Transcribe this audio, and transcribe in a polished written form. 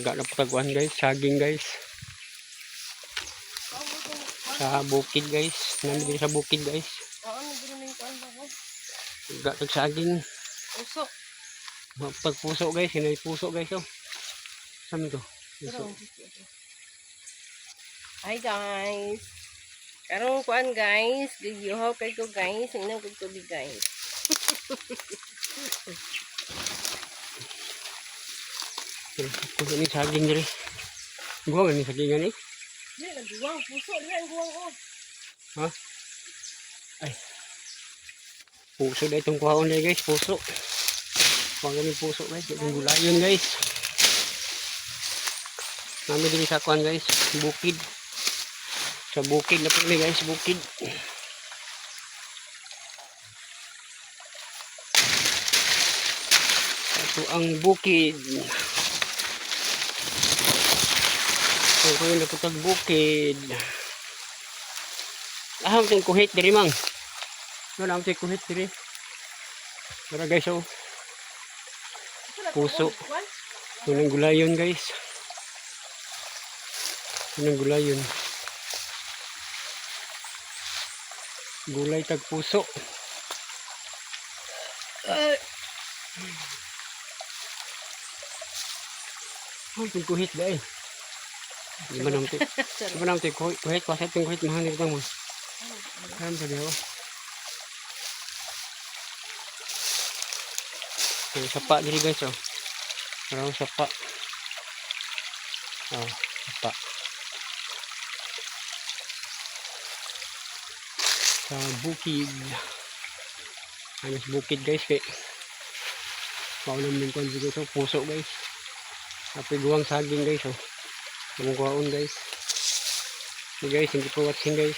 Taga na pataguan, guys, saging, guys. Sa bukid, guys. Nami diri sa bukid, guys. Oo, nagro na yung kuan ba ko? Taga tag saging. Uso. Pagpuso, guys, hinay puso, guys, oh. Saan to? Pero, Puso. Hi, guys. Karong kuan, guys, giyuhaw kay ko, guys, inom kog tubig, guys. Puso ni saging diri. Guwang ni saging ani. Di nagguwang puso, di ang guwang oh. Ha? Ay. Puso na itong kuhaon na, guys, puso. Kuha kami puso, guys, itong gulayon, guys. Nami diri sa kuan, guys, bukid. Sa bukid na po ni, guys, bukid. Ito ang bukid. So, kayo na po tag bukid. Aham tayong kuhit diri, mang. Wala ang tayong kuhit diri. Tara, guys, oh. Puso. Unang gulayon, guys. Unang gulayon. Gulay tag puso. Oh, itong kuhit ba eh. Di ba naman di ba naman kuhit, kuhit, kasi itong kuhit, mahanip mo. Alam sabi oh. May sapa diri, guys, oh. Parang sapa. Oh, sapa. Sa bukid. Ano sa bukid, guys, kay paunang bingkon guys, oh, puso, guys. Apoy guwang saging, guys, oh. Among kuhaon, guys. Okay, guys, thank you for watching, guys.